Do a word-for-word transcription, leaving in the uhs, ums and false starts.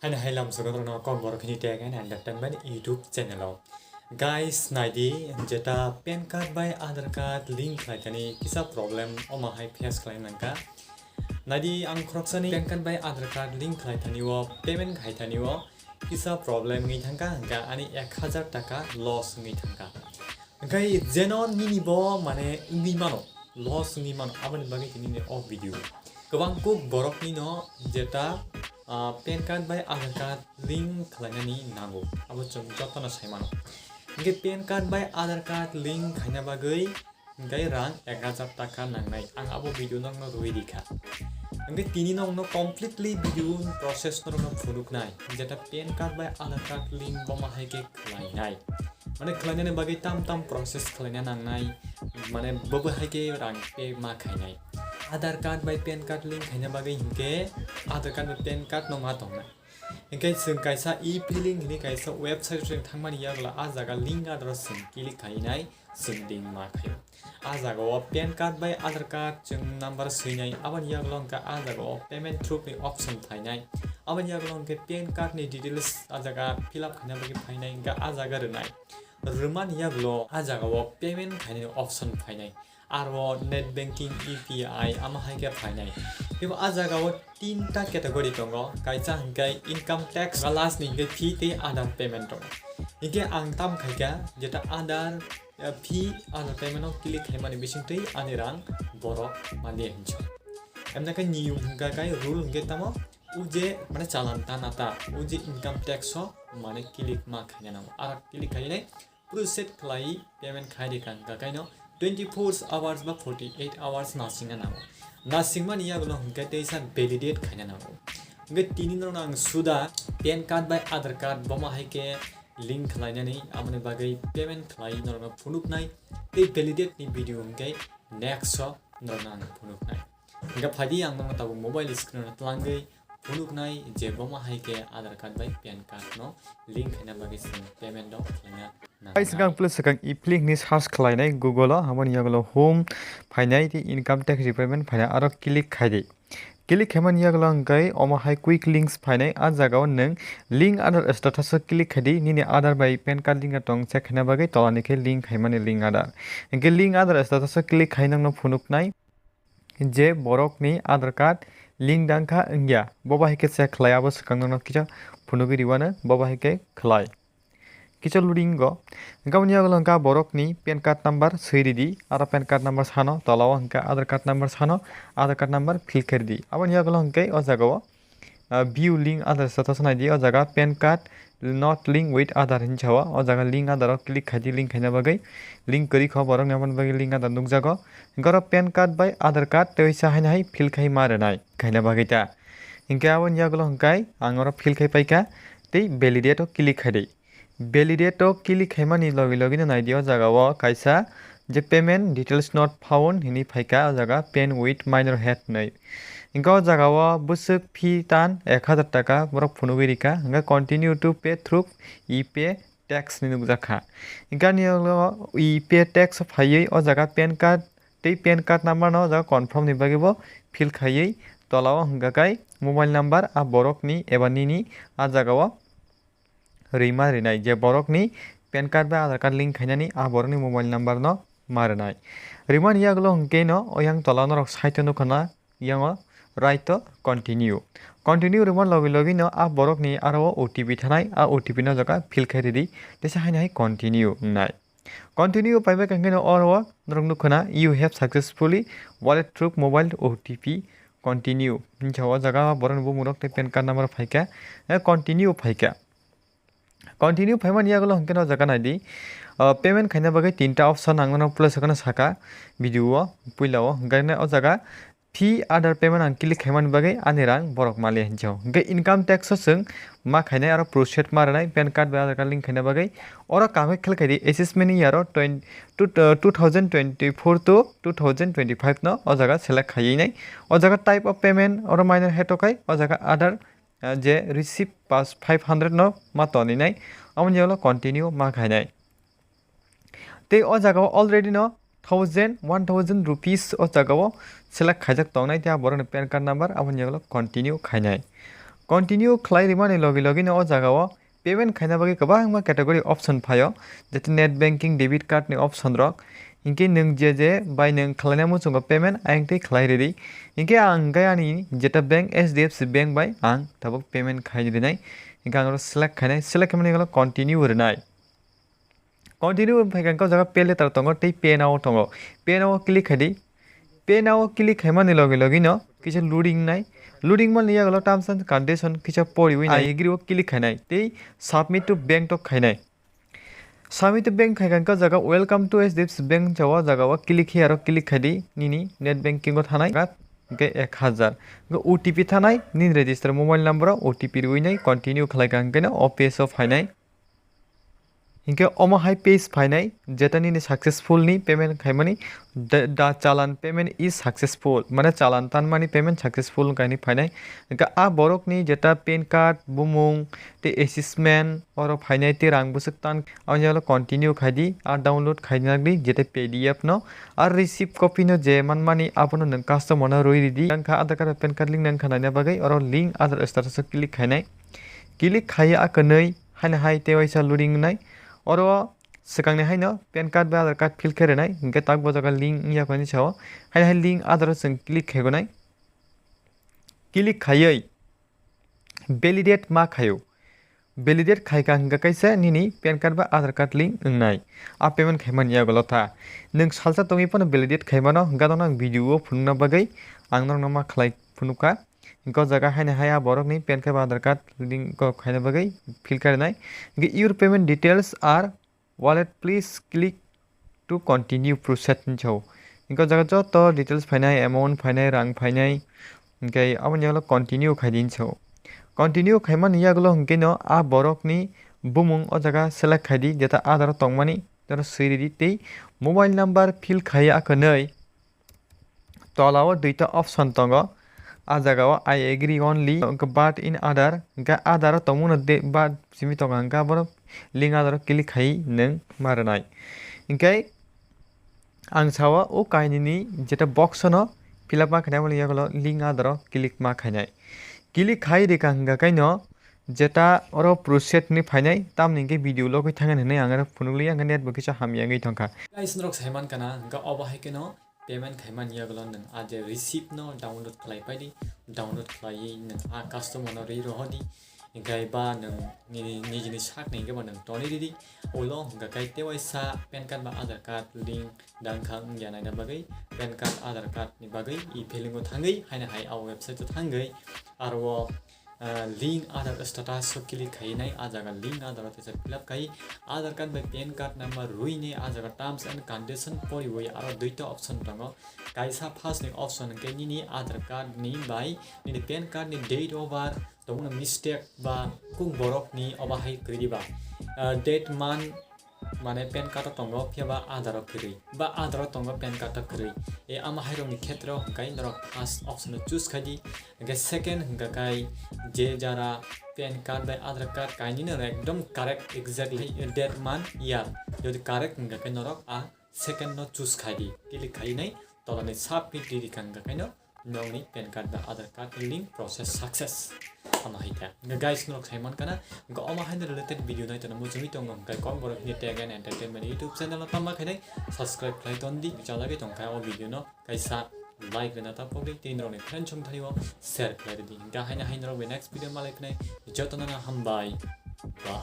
Haino hai lam sugatrokno kok borok hini tag and entertainment YouTube channel o. Guys, naidi jeta pan card bai Aadhaar card link khlai thani kisa problem omo hai face khlai nangkha. Naidi ang khoroksani pan card bai Aadhaar card link khlai thani o payment khai thani o kisa problem wngwi thangkha, hwnkha ani ek hajar taka loss wngwi thangkha. Hwnkhe jeno nini bo mane wngwi mano, loss wngwi mano, aboni bagwi tini ni o video. Kwbang kuk borok nino jeta, ah, pan card bai Aadhaar card link khlainani nango, abo chwng jotono sai mano. Hwnkhe pan card bai Aadhaar card link khaina bagwi hwnkhe rang ek hajar taka nangnai, ang abo video nokno rwi rikha. Hwnkhe tini nokno completely video process norokno phunuknai, jeta pan card bai Aadhaar card link bomo hai khe khlainai. Mane khlainani bagwi tam tam process khlaina nangnai, mane bobo hai khe rang pay ma khainai. Aadhaar card bai pan card link khaina bagwi hinkhe Aadhaar card bai pan card no ma tongnai. Hinkhe chwng kaisa e-filing hinwi kaisa website o chwng thangmani yagulo ah jaga link Aadhaar o chwng click khainai, chwng link ma khaio. Ah jaga o pan card bai Aadhaar card chwng number swinai, aboni yagulo hinkhe ah jaga o payment through ni option phainai. Aboni yagulo hinkhe pan card ni details ah jaga fill up khaina bagwi phainai, hinkhe ah jaga rwnai. Rwmani yagulo ah jaga o payment khainani option phainai. Aro net banking, U P I, amo hai khe phainai. Teibo ah jaga o tinta category tongo, kaisa hinkhe income tax, last ni hinkhe fee tei Aadhaar payment tongo. Hinkhe ang tam khaikha jeta Aadhaar, eh, fee, Aadhaar payment o click khaimani bisingtwi ani rang borok maliya hinso. Emna khe niyom hinkha khe rule hinkhe tamo, o je mane chalan ta na ta, o je income tax o mane click ma khaina nango. Aro click khainai process khlai payment khai rikha, hwnkha kaino twenty four hours ba forty eight hours nasingna nango. Nasingmani yagulo hwnkhe teisa validate khaina nango. Hwnkhe tini norokno ang suda pan card bai Aadhaar card bomo hai khe link khlainani, aboni bagwi payment khlai norokno phunuknai tei validate ni video hwnkhe next o norokno ang phunuknai. Hingkha phaidi ang nono tabuk mobile screen o twlangwi phunuknai je bomo hai khe Aadhaar card bai pan card no link khaina bagwi chwng payment rok khlaina nangnai. Guys, hingkha ang plus swkang e-filing ni search khlainai Google o, aboni yagulo home phainai tei income tax repayment phainai, aro click khaidi. Click khaimani yagulo hingkhe omo hai quick links phainai, ah jaga o nwng link Aadhaar status o click khaidi, nini Aadhaar bai pan card link tong check khaina bagwi tola ni khe link khaimani link Aadhaar. Hingkhe link Aadhaar status o click khai nokno phunuknai. Je borokni Aadhaar card link dangkha wngya, bo bahai khe check khlai, abo swkang nono kisa phunugwi riwano, bo bahai khe khlai. Kisa loading go, hingkhe aboni yagulo hingkha borokni pan card number swi ridi, aro pan card number sano, tola o hingkha Aadhaar card number sano, Aadhaar card number fill khe ridi. Aboni yagulo hingkhe o jaga o ah, view link Aadhaar status naidi, o jaga pan card not link with Aadhaar hinwi sao, o jaga link Aadhaar o click khaidi, link khaina bagwi link kwrwi kho borokni, aboni bagwi link Aadhaar nukjago. Hingkhe oro pan card bai Aadhaar card tei waisa haino hai fill khai ma rwnai khaina bagwi ta. Hingkhe aboni yagulo hingkhe ang oro fill khai paikha tei validate o click khaidi. Validate o click khaimani logi logi no naidi, o jaga o kaisa je payment details not found hinwi phaikha, o jaga pan with minor head hinwi. Hingkhe o jaga o bwswk fee tan ek hajar taka borok phunugwi rikha, hingkhe continue to pay through e-pay tax hinwi nukjakha. Hingkhe ani ulo e-pay tax o phaiwi o jaga pan card tei pan card number no o jaga confirm ni bagwi bo fill khaiwi tola o hingkha khe mobile number a borok ni eba nini a jaga o rwima rwnai, je borokni pan card bai Aadhaar card link khainani a borokni mobile number no ma rwnai. Rwimani yagulo hwnkhe no oyang tola norok side o nukha na, yango right o continue. Continue rwma logi logi no a borokni aro o O T P thanai, a O T P no jaga fill khai ridi, teisa haino hai continue wngnai. Continue paibai khe hwnkhe no oro norok nukha na, "You have successfully wallet through mobile O T P, continue" hinwi sao. O jaga borokni bumung rok tei pan card number phaikha, eh, continue phaikha. Continue phaimani yagulo hwnkhe no o jaga naidi, ah, payment khaina bagwi tinta option ang nono plus kheno saka video o puila o, hwnkhe o jaga fee Aadhaar payment ang click khaimani bagwi ani rang borok maliya hinwi sao. Hwnkhe income tax o chwng ma khainai aro process ma rwnai pan card bai Aadhaar card link khaina bagwi. Oro kaham khe khlai khaidi assessment year o twenty, two, uh, two thousand twenty-four to two thousand twenty-five no o jaga select khaiwi nai. O jaga type of payment oro minor head o khai o jaga Aadhaar ah, je receive pas five hundred no ma toninai, aboni yagulo continue ma khainai. Tei o jaga o already no thousand, one thousand rupees o jaga o select khaijak tongnai, tei a borokni pan card number, aboni yagulo continue khainai. Continue khlai rimani logi logi no o jaga o payment khaina bagwi kwbangma category option phaio, jete net banking, debit card ni option rok. Hinkhe nwng je je bai nwng khlaina muchungo payment ayang tei khlai ridi. Hinkhe ang hinkhe ani jeta bank H D F C bank bai ang tabuk payment khai rinai. Hinkhe ang oro select khainai, select khaimani ulo continue rinai. Continue phaikha hinkhe o jaga pay letter tongo tei pay now tongo. Pay now o click khaidi. Pay now o click khaimani logi logi no kisa loading nai. Loading mani yagulo terms and condition kisa poriwi nai. I agree o click khainai tei submit to bank to khainai. Submit to bank khaikha hinkhe o jaga welcome to H D F C bank chao, o jaga o click khe aro click khaidi nini net banking o thanai hinkhe ek hazar. Hinkhe O T P thanai nini register mobile number o O T P riwi nai continue khlaikha hinkhe no o page o phainai. Hinkhe omo hai page phainai jeta nini successful ni payment khaimani, the, the challan payment is successful, mane challan tanmani payment successful wngkha hinwi phainai. Hinkhe a borok ni jeta pan card, bumung tei assessment oro phainai tei rang bwswk tan, aboni yagulo continue khaidi, a download khaina nagdi jeta P D F no, a receipt copy no je manmani abono nwng customer no rwi ridi. Wngkha Aadhaar card bai pan card link nangkha naina bagwi oro link Aadhaar status o click khainai. Click khai a kwnwi haino hai tei waisa loading wngnai. Oro swkangni haino pan card bai Aadhaar card fill khe rwnai, hinkhe tak bo jaga link wngya khe hinwi sao. Haino hai link Aadhaar o chwng click khai gonai. Click khaiwi validate ma khaio. Validate khaikha hinkhe kaisa nini pan card bai Aadhaar card link wngnai. A payment khaimani yagulo tha. Nwng salsa tongwi phano validate khaimano, hinkhe norokno ang video o phunukna bagwi ang norokno ma khlai phunukha. Hinkhe o jaga haino hai a borokni pan card bai Aadhaar card link kok khaina bagwi fill khainai. Hinkhe your payment details are valid, please click to continue process hinwi sao. Hinkhe o jaga joto details phainai, amount phainai, rang phainai, hinkhe aboni yagulo continue khaidi hinwi sao. Continue khaimani yagulo hinkhe no a borokni bumung o jaga select khaidi, jeta Aadhaar o tongmani oro swi ridi tei mobile number fill khai a kwnwi tola o duita option tongo. A jaga o I agree only, but in Aadhaar, hinkhe Aadhaar o tongmano de, but simi tongo, hinkhe aboro link Aadhaar o click khai nwng ma rwnai. Hinkhe ang sao o kainwini jeta box no fill up ma khainai, aboni yagulo link Aadhaar o click ma khainai. Click khai rikha hinkha kaino jeta oro process ni phainai, tamni hinkhe video logwi thangya hinwi ang oro phunukliya, hinkhe net bo kisa hamya wngwi thangkha. Guys, norok saimankha na, hinkhe obo hai kheno payment khaimani yagulo nwng a je receipt no download khlai paidi, download khlaiwi nwng a customer no rwi rohordi, hinkhe ba nwng nini nijini sakni hinkhe ba nwng tonwi ridi, ulo hinkha kai tei waisa pan card ba Aadhaar card link dang kha wngya naina bagwi, pan card, Aadhaar card ni bagwi e-filing o thangwi haino hai a website o thangwi aro o ah, link Aadhaar status o click khai nai, a jaga link Aadhaar o teisa fill up khai, Aadhaar card bai pan card number rwi nai, a jaga terms and condition poriwi aro duita option tongo, kaisa first ni option hinkhe nini Aadhaar card ni bai nini pan card ni date of birth tongmano mistake ba kung borok ni obo hai kwrwi ba, ah, date month mane pan card o tongo, phiya ba Aadhaar o kwrwi, ba Aadhaar o tongo, pan card o kwrwi. E, ama hai rokni khetre o hwnkhe norok first option o choose khai di, hwnkhe second hwnkha khai je jara pan card bai Aadhaar card kainwi no ekdom correct exactly date month year, jodi correct hwnkha khe norok a second no choose khai di, click khai nai tolani submit di rikha hwnkha khe no nokni pan card ba Aadhaar card link process success. Ama hai khe. Hwnkhe guys, norok sai mankha na, hwnkhe omo haino related video nai tongna muchungwi tongo, hwnkhe kok borok hini Tech and Entertainment YouTube channel no tama khainai subscribe khlai ton di, chalagwi tongkha o video no kaisa like rwna ta pogwi tei norokni friend song thani o share khlai rwdi. Hwnkhe haino hai norok bai next video malai phinai, jotono no hambai. Bye.